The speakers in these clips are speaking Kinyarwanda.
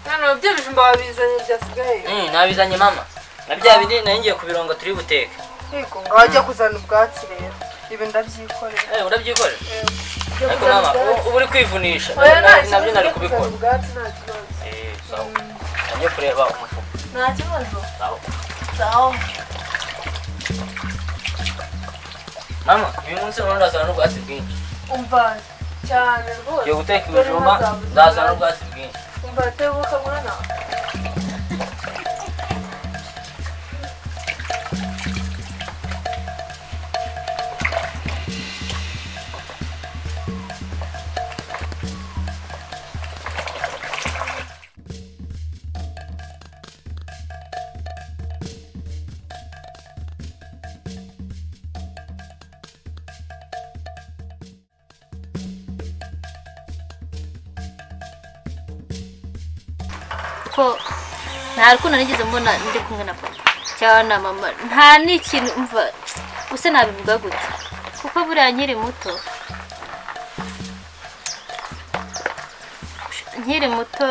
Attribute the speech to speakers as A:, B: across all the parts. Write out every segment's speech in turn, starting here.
A: Mwana, bya bijumba wabizanye byasigaye?
B: Nabizanye mama. Na bya bindi nari ngiye kubironga turi buteke.
A: Yego, ngaho ajya kuzana ubwatsi rero. Ibi ndabyikorera.
B: Urabyikorera?
A: Yego.
B: Ariko mama, ubu uri kwivunisha.
A: Oya, nta kibazo,
B: Nabyo nari
A: ujya
B: kubikora.
A: kuzana ubwatsi nta kibazo.
B: Sawa. Ngiye kureba umufuka.
A: Nta kibazo.
B: Sawa.
A: Sawa.
B: Mama, uyu munsi noneho ndazana n'ubwatsi bwinshi.
A: Umva cyane rwose.
B: Ngiye guteka ibijumba, ndazana n'ubwatsi bwinshi.
A: Umva tebuka mwana.
C: Ko nta rukundo nigeze mbona ndi kumwe na papa cyangwa na mama, nta n'ikintu mva gusa nabivuga gute, kuko buriya nkiri muto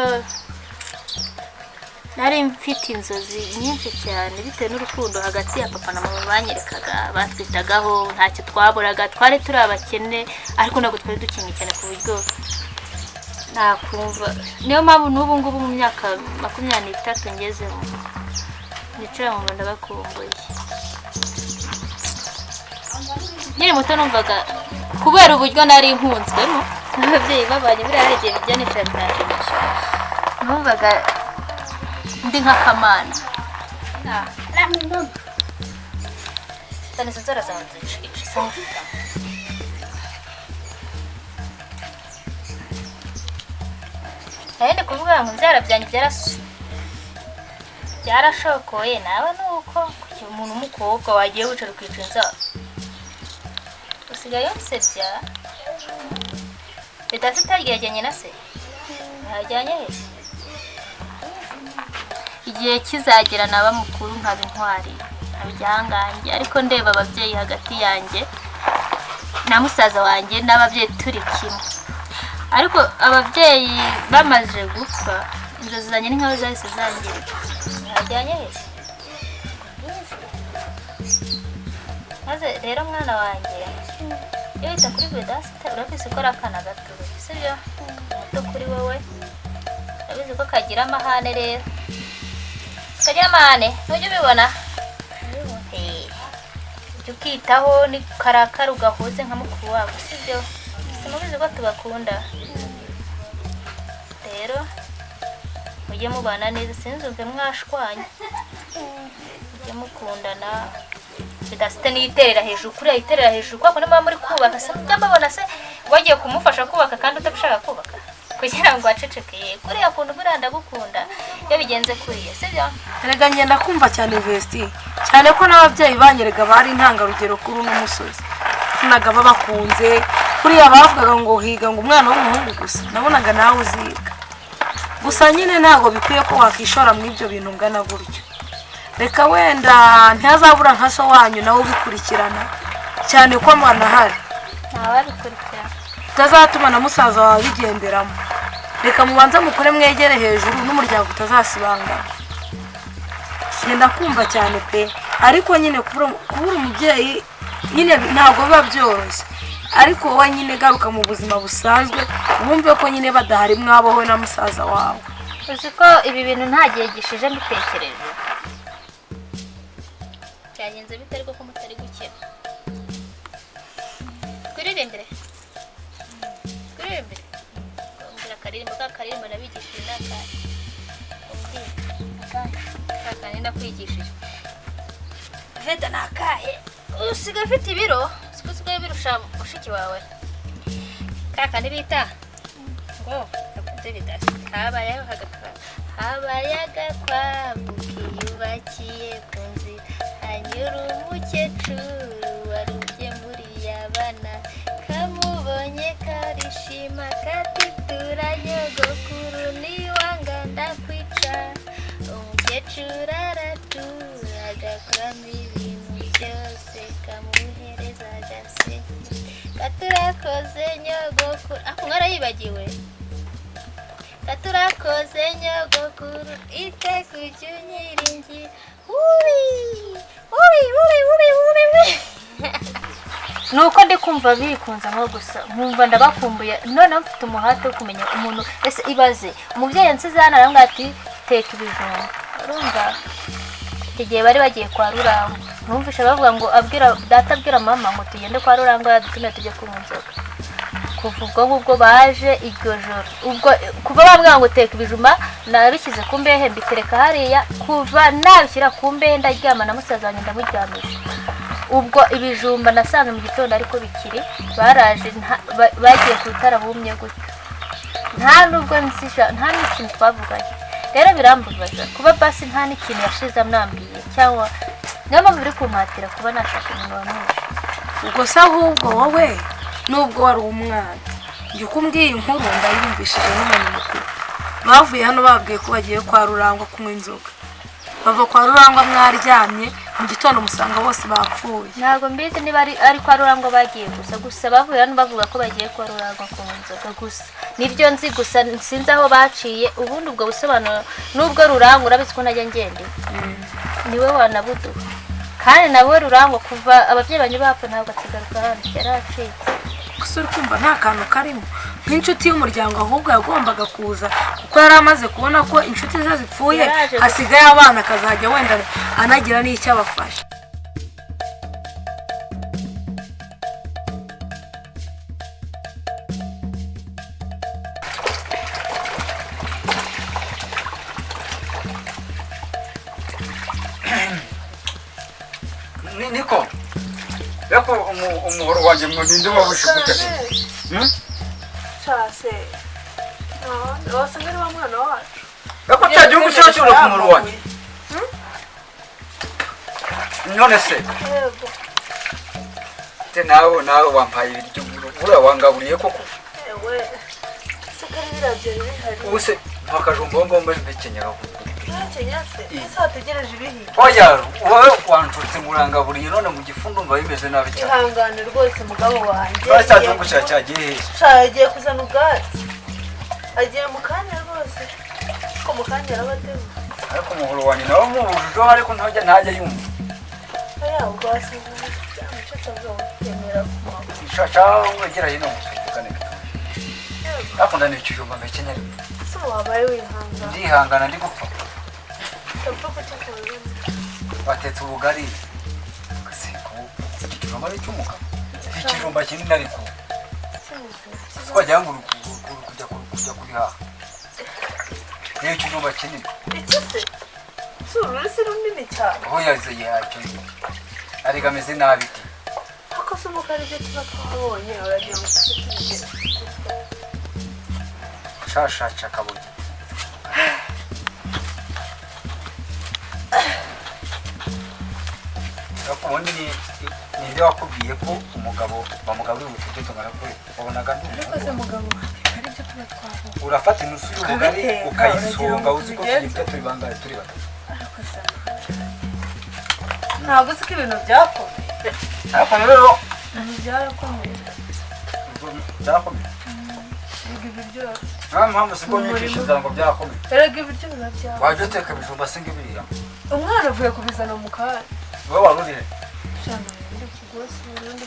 C: nari mfite inzozi nyinshi cyane bitewe n'urukundo hagati ya papa na mama banyerekaga, batwitagaho, ntacyo twaburaga, twari turi abakene ariko ntabwo twari dukenye cyane ku buryo nakumva. Niyo mpamvu n'ubu ngubu mu myaka 23 ngezemo nicara mu Rwanda bakumbuye. Nkiri muto numvaga kubera uburyo nari nkunzwemo n'ababyeyi babanye, buriya hari igihe bijya nicara bikanshimisha, numvaga ndi nk'akamana. Izo nzara zawe nzica. Nari ndi kuvuga ngo ibyara byanjye byarashokoye, nawe nuko kugira umuntu w'umukobwa wagiye wicara ukica inzara usigaye unsebya. Leta itaryajyanye na se ntajyanye he? Igihe kizagera naba mukuru nkaba intwari nkaba igihangange, ariko ndeba ababyeyi hagati yanjye na musaza wanjye n'ababyeyi turi kimwe, ariko ababyeyi bamaze gupfa inzozi zanjye ni nkaho zahise zangirika. Ntajyanye he? Maze rero mwana wanjye, iyo wita kuri Vedasite urabizi ko ari akana gato, sibyo? Muto kuri wowe, urabizi ko kagira amahane rero. Kagira amahane, ntujya ubibona? Ujya ukitaho ni karakara ugahuze nka mukuru wabo, sibyo? Simubizi ko tubakunda. Rero mujye mubana neza, sinzumve mwashwanye. Mujye mukundana. Vedasite niyiterera hejuru, kuriya yiterera hejuru kwa kundi muba muri kubaka, se mujya mbabona se wagiye kumufasha kubaka kandi utabishaka kubaka kugira ngo aceceke, kuriya kuntu buriya ndagukunda iyo bigenze kuriya, sibyo?
A: Erega ngenda kumva cyane Vesti, cyane ko n'ababyeyi banyerega bari intangarugero kuri uno musozi, naga babakunze kuriya bavugaga ngo higa ngo umwana w'umuhungu gusa, nabonaga nawe uziga gusa nyine ntabwo bikwiye ko wakishora mu ibyo bintu ngana gutyo. Reka wenda ntazabura nka so wanyu nawe ubikurikirana cyane ko mwana ahari
C: ntawabikurikirana,
A: utazatuma na musaza wawe bigenderamo. Reka mubanze mukore mwegere hejuru n'umuryango utazasibangana. Ngenda kumva cyane pe, ariko nyine kubura umubyeyi nyine ntabwo biba byoroshye, ariko wowe nyine garuka mu buzima busanzwe wumve ko nyine badahari mwabaho na musaza wawe.
C: Uzi ko ibi bintu nta gihe gishije mbitekereje, byagenze bite ariko ko mutari gukira? Twiririmbire, twiririmbire, mbwira akaririmbo ka karirimbo nabigishije n'akahe? Umbwire akahe kandi nakwigishije. Veda ni akahe? Usigaye ufite ibiro, siko usigaye birusha mushiki wawe. Ka kandi bita ngo gakunze bidashya. Habayeho agakwavu, habaye agakwavu kiyubakiye ku nzira, hanyura umukecuru warubye muri yabana, kamubonye karishima katitura nyogokuru niwanga ndakwica. Umukecuru aratura agakuramo ibintu byose kamuhereza agaseke, katurakoze nyogokuru. Ako mwarayibonye? Warayibagiwe? Taturakoze nyogokuru, iteka ujya unyiringira. Uwi uwi uwi uwi uwi uwi. Nuko ndi kumva bikunzamo gusa nkumva ndabakumbuye. Noneho mfite umuhate wo kumenya umuntu. Ese ibaze umubyeyi yansize hano arambwira ati teka ibijumba. Urumva igihe bari bagiye kwa Rurangwa, numvishe bavuga ngo abwira data, abwira mama ngo tugende kwa Rurangwa yadutumye tujye kunywa inzoga. Kuva ubwo ngubwo baje iryo joro, ubwo kuva bambwira ngo teka ibijumba, nabishyize ku mbehe mbitereka hariya. Kuva nabishyira ku mbehe ndaryama na musaza wanjye ndamuryamisha. Ubwo ibijumba nasanze mu gitondo ariko bikiri, baraje bagiye ku itara bumye gutyo. Nta nubwo nzisha, nta n'ikintu twavuganye. Rero birambabaza kuba basi nta n'ikintu yashize amwambwiye, cyangwa niyo mpamvu biri kumpatira kuba nashaka umuntu wamwishe.
A: Ubwo se ahubwo wowe nubwo wari umwana, njye uko umbwiye inkuru ndayumvishije n'umuntu mukuru. Bavuye hano babwiye ko bagiye kwa Rurangwa kunywa inzoga, bava kwa Rurangwa mwaryamye, mu gitondo musanga bose bapfuye.
C: Ntabwo mbizi niba ari kwa Rurangwa bagiye gusa, gusa bavuye hano bavuga ko bagiye kwa Rurangwa kunywa inzoga gusa, nibyo nzi gusa, sinzi aho baciye. Ubundi ubwo busobanuro nubwo Rurangwa urabizi ko ntajya ngenda, niwe wanabuduha. Kandi nawe Rurangwa kuva ababyeyi banjye bapfa ntabwo akigaruka hano, yaracitse.
A: Gusa uri kumva nta kantu karimo nk'inshuti y'umuryango, ahubwo yagombaga kuza kuko yari amaze kubona ko inshuti ze zipfuye, hasigaye abana akazajya wenda anagira n'icyo abafasha.
D: Niko yako umuhoro wanjye ngo ninde wawushigute?
E: Chase. Wasanga ari wa mwana wacu.
D: Yako cya gihugu cyacu cyura ku muhoro wanjye. None se
E: Yego.
D: te nawe wampaye ibiryo buriya wangaburiye koko?
E: Ewe. Se kari birabyo bihari.
D: Ubuse mpakajumba ngomba mbikenyera.
E: Ntakenya se. Ese wategereje ibihiye?
D: Oya, wowe wanshutse ngurangaburiye none mu gifundo mba bimeze nabi cyane.
E: Ihangane rwose mugabo wanjye.
D: Buriya cya gihugu cyagiye hehe?
E: Sha agiye kuzana ubwatsi. Agiye mu kanya rwose. Ko mu kanya arabatema.
D: Ariko umuhoro wanjye nawe mubujujeho ariko ntajya yumva.
E: Oya ubwo wasanga umucece azawutemera ku maguru.
D: Shasha wegera hino tuvugane gatoya. Ariko ndanira mbekenya ariko.
E: Se wabaye wihangana.
D: Ndihangana ndi gupfa.
E: Utapfa kukikuramo.
D: Watetse ubugari. Gaseko ikijumba ari icy'umugabo. Ikijumba kinini ariko. Twagira ngo kujya kubihaha. Niyo ikijumba kinini.
E: Iki se? Si uru si runini cyane.
D: Aho yaze yacyo. Ariko ameze nabi ti.
E: Ariko se umukara ibyo tuba twabonye uragira ngo tujye tubigera.
D: Shasha kabuye. Ubundi ninde wakubwiye ko umugabo bamugaburira uturyo tumara kure? Wabonaga ndi
E: Ariko se mugabo wanjye hari ibyo tuba twabonye.
D: Urafata inusu y'ubugari
E: Ukabiteka,
D: ukayisonga,
E: uragira ngo
D: uzi ko
E: tubigenze.
D: turi turi bangahe? Turi batatu.
E: Ariko se ntabwo uzi ko ibintu byakomeye.
D: Ariko rero
E: Ibintu byarakomeye.
D: byarakomeye.
E: Erega ibiryo.
D: Nta mpamvu siko nyicisha inzara ngo byarakomeye.
E: Erega ibiryo biba byakomeye.
D: Wajya uteka ibijumba singa ibiriya.
E: Umwana avuye kubizana mu kanya.
D: Wowe wari uri he?
E: Shana ndi kugosi urundi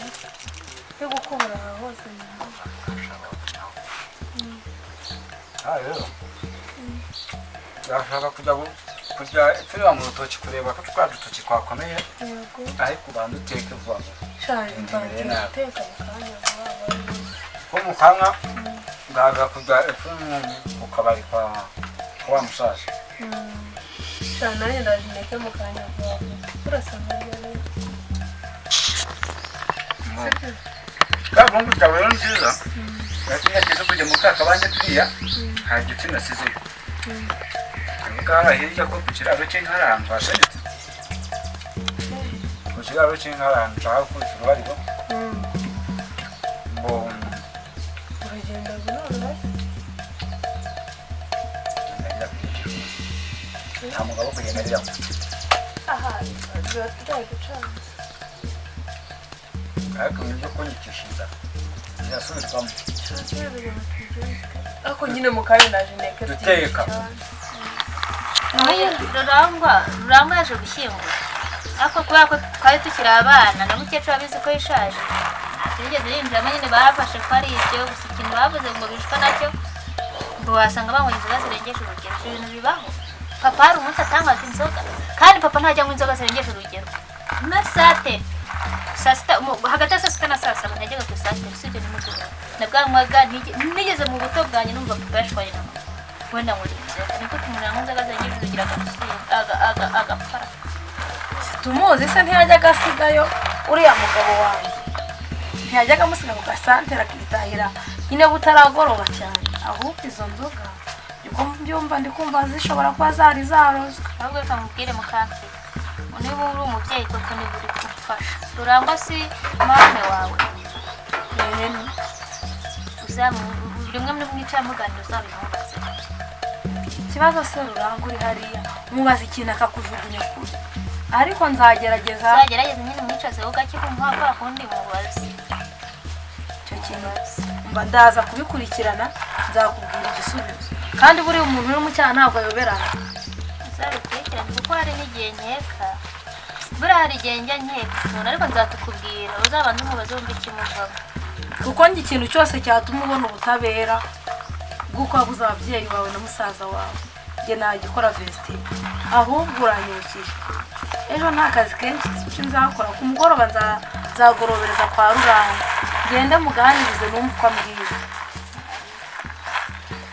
E: yo gukubura aha hose mu rugo.
D: Ah rero. Ndashaka kujya tureba mu rutoki kureba ko twa dutoki twakomeye.
E: Yego.
D: Ariko ubanza uteke vuba vuba.
E: Shana mbanza guteka mu kanya vuba vuba.
D: Ko mu kanya ngaga kujya ku kabari kwa wa musaza.
E: Shana nanjye ndaje nteke mu kanya vuba vuba. Urasanga ryari?
D: Ka mungu cyawe rero ni nziza. Lakini nageze kujya mu kakabanje turiya hari igiti nasizeyo. Ngaha hirya ko ku kiraro cy'inka hari ahantu hashenyutse. Ku kiraro cy'inka hari ahantu nshaka gukubita urubariro. Ngo
E: Uragenda none?
D: ndagira kwigira. Nta mugabo kugenda ariya.
E: Aha, biba turagucanze.
D: Ariko ibintu byo kunyikisha inzara birasubirwamo.
E: Ariko nyine mu kanya naje nteke.
D: Duteka.
C: Rurangwa yaje gushyingura. Ariko kubera ko twari tukiri abana na mukecuru abizi ko yishaje. Ntibigeze binjiramo nyine bafashe ko ari ibyo gusa ikintu bavuze ngo bishwa nacyo ngo wasanga banywa inzoga zirengeje urugero. Ibyo bintu bibaho. Papa hari umunsi atangaga inzoga kandi papa ntajya anywa inzoga zirengeje urugero. Na saa sita hagati ya saa sita na saa saba najyaga ku saa sita usibye nimugoroba. Nabwanywaga nigeze mu buto bwanjye numva papa yashwanye na mama. Wenda ngo inzoga niko umuntu yanywa inzoga zirengeje urugero agapfa.
A: Tumuzi se ntiyajyaga asigayo uriya mugabo wanjye ntiyajyaga amusiga ku gasantere akitahira nyine butaragoroba cyane. Ahubwo izo nzoga niko mbyumva ndi kumva zishobora kuba zari zarozwe.
C: Ahubwo reka mubwire mukamfite niba uri umubyeyi koko niba uri kumfasha Rurangwa si mame wawe rimwe muri mwicara muganira uzabimubaze.
A: Ikibazo se Rurangwa uri hariya umubaza ikintu akakujugunya kure. Ariko nzagerageza.
C: Uzagerageza nyine umwicazeho gake kwa kundi mubaze.
A: Icyo kintu mba ndaza kubikurikirana nzakubwira igisubizo. Kandi buriya umuntu uri mu cyaha ntabwo ayoberana.
C: Uzabikurikirane kuko hari n'igihe nkeka. Buriya hari igihe njya nkeka umuntu ariko nzatukubwira uzabanze umubaze wumve ikimuvamo.
A: Kuko njye ikintu cyose cyatuma ubona ubutabera bw'uko wabuze ababyeyi bawe na musaza wawe njye nagikora Vestine. Ahubwo uranyibukije ejo nta kazi kenshi nzakora ku mugoroba nzagorobereza kwa Rurangwa ngende muganirize numve uko ambwira.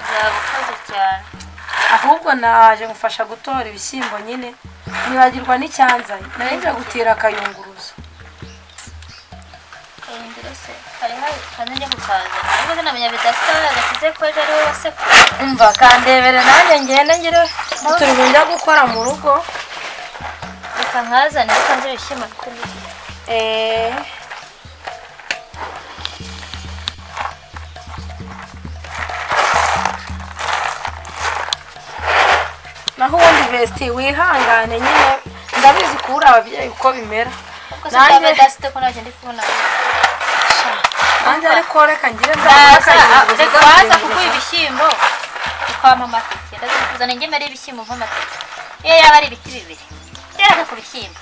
C: Uzaba ukoze cyane.
A: Ahubwo naje ngufasha gutora ibishyimbo nyine nibagirwa n'icyanzanye nari nje gutira akayunguruzo.
C: Kayungiro se kari hari kandi njya kukazana ariko sinamenya bidasita yagashyize ko ejo ari we wasekuye.
A: Umva kandebere nanjye ngende ngire uturimo njya gukora mu rugo.
C: Reka nkazane reka nze ibishyimbo bikurye.
A: Naho ubundi Vesti wihangane nyine ndabizi kubura ababyeyi uko bimera.
C: Nanjye bedasite ko nacyo ndi kubona.
A: Nanjye ariko reka ngire
C: reka waza kuguha ibishyimbo ukampa amateke. Ndaza kuzana ingemeri y'ibishyimbo umpa amateke. Iyo yaba ari ibiti bibiri byeraga ku bishyimbo.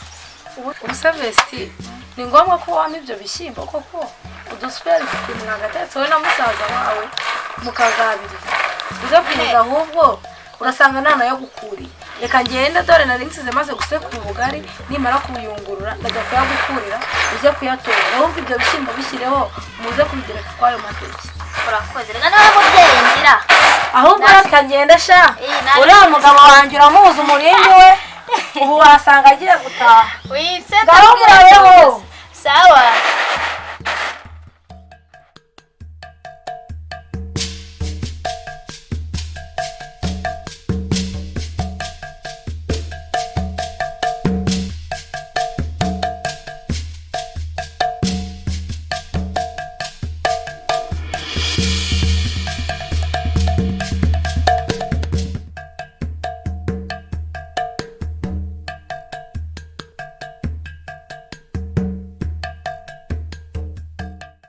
A: Ubuse Vesti ni ngombwa ko wampa ibyo bishyimbo koko udusuperi ukuntu mwagatetse wowe na musaza wawe mukazabirya. Uze kuza ahubwo urasanga nta nayo gukuriye. Reka ngende dore nari nsize maze gusekura ubugari nimara kubuyungurura ndajya kuyagukurira uze kuyatora. Ahubwo ibyo bishyimbo bishyireho muze kubigereka kwayo mateke.
C: Urakoze reka nawe mubyeyi ngira.
A: Ahubwo reka ngende sha uriya mugabo wanjye uramuzi umurindi we ubu wasanga agiye gutaha.
C: Witse
A: Ngaho murabeho.